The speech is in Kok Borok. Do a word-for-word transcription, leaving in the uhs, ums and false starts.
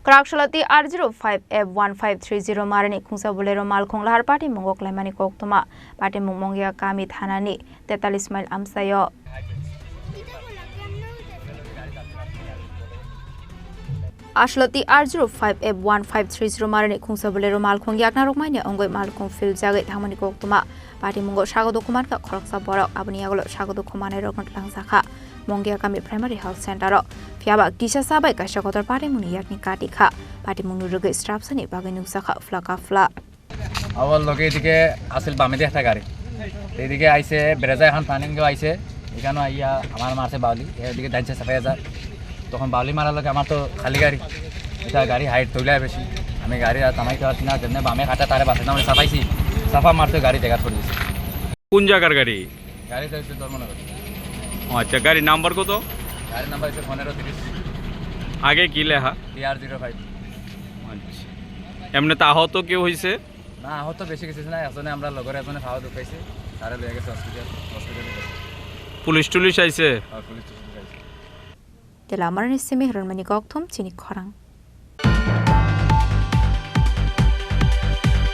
Kwrak Salati R zero five F one five three zero marani khungsa Bolero malkhung lahar patimungo klaimani koktwma. Patimung Mongia kami thanani tetalis mile amchaio. Aslati R zero five F one five three zero marani khungsa Bolero malkhung yakna rokmani ongoi malkhung field jagwi thangmani koktwma. Patimungo sago dukhuman kha khoroksa borok, aboni yagulo sago dukhumanai rokno tlangjak kha Mongia kami primary health center o. Phiyaba kisa sabai kaisa kotor patimungni yakni kati kha. Patimungni rwgwi srapsani bagwi nuksa kha phla ka phla. আবার লগে এদিকে আসিল বামেদি একটা গাড়ি, এদিকে আইছে ব্রেজা এখন টার্নিং দিয়ে আইছে, এখানে আইয়া আমার মারছে বাউলি, এদিকে ডাইনছে সাফাই হাজার। তখন বাউলি মারার লগে আমার তো খালি গাড়ি, এটা গাড়ি হাইট তুলে বেশি, আমি গাড়ি আর থামাইতে পারছি না, যেমনি বামে কাটা তারে বাসে না চাপাইছি, চাপা মারতে গাড়ি জায়গা পড়ে গেছে। কোন জায়গার গাড়ি? গাড়ি তো হচ্ছে ধর্মনগর। ও আচ্ছা, গাড়ির নাম্বার কত? গাড়ির নাম্বার হচ্ছে পনেরো তিরিশ। আগে কি লেখা? TR zero five. আচ্ছা, এমনিতে আহত কেউ হয়েছে? না, আহত বেশি কিছু না, এজনে আমরা লগরে এজনে খাওয়া দুঃখ পাইছি, তারে লইয়া গেছে হসপিটাল, হসপিটালে গেছে। পুলিশ টুলিশ আইছে? আর পুলিশ টুলিশ আইছে। Tela marani simi hwrwngmani kokthum chini khorang.